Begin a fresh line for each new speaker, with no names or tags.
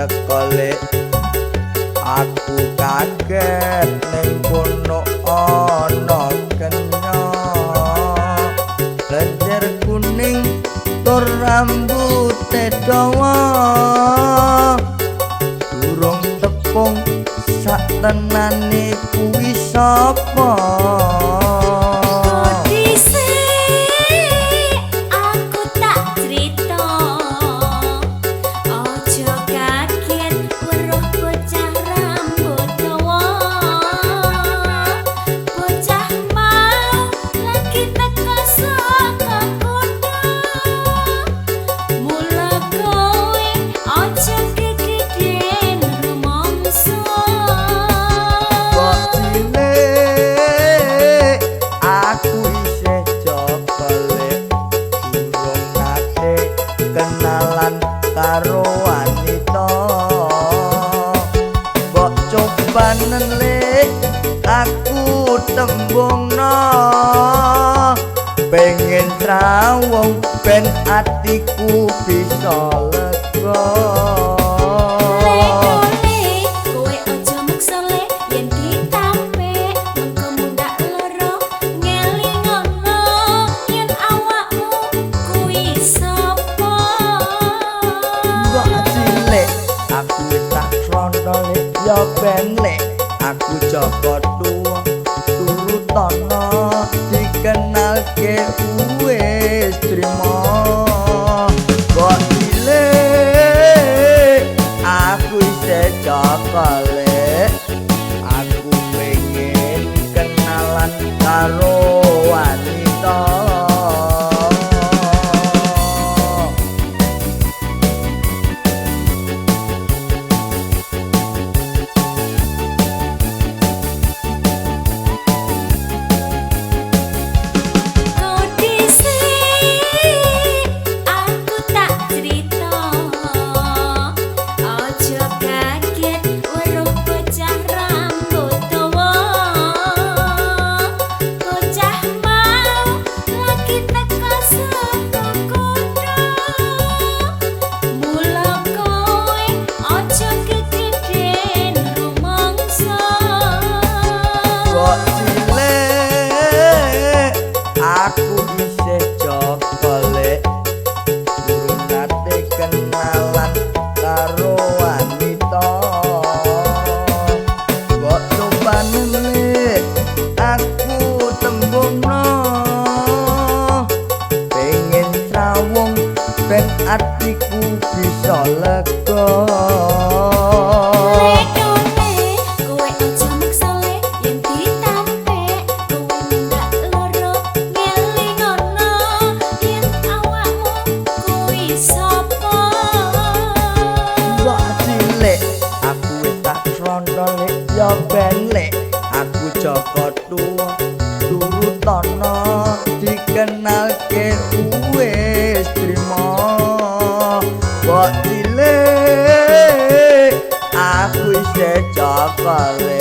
teko lek. Aku kaget ning kono ana kenya lenjer kuning tur rambute dawa. Durung tepung sak tenane kuwi sapa?
Aku tak crita, aja kaget weruh bocah rambut dawa. Bocah mau lagi teko saka kutha. Mula kowe aja kegeden rumangsa.
Kok cilik aku isih joko lek, durung nate kenalan karo wanita. Mbok cobanen lek aku tembungno, pengen trawung ben atiku bisa lega.
Lek kowe aja meksa lek yen ditampik mengko mundak loro ngelingono yen awakmu kuwi sapa.
Mbok cilik aku wis tak trondo lek, ya ben lek aku joko tuwa turutono dikenalke wis trimo. Mbok cilik aku isih joko lek, aku pengen kenalan karo wanita.
Kodhisik aku tak crita, aja kaget weruh bocah rambut dawa. Bocah mau lagi teko saka kutha. Mula kowe aja kegeden rumangsa.
Kok cilik aku isih joko lek, durung nate kenalan karo wanita. Mbok cobanen lek aku tembungno, pengen srawung ben atiku bisa lega.
Lek kowe aja meksa lek yen ditampik kowe mundak loro ngelingono yen awakmu kuwi sapa.
Mbok cilik aku wis tak trondo lek, ya ben lek aku joko tuwa turutono dikenalke wis trimo. Mbok cilik aku isih joko lek.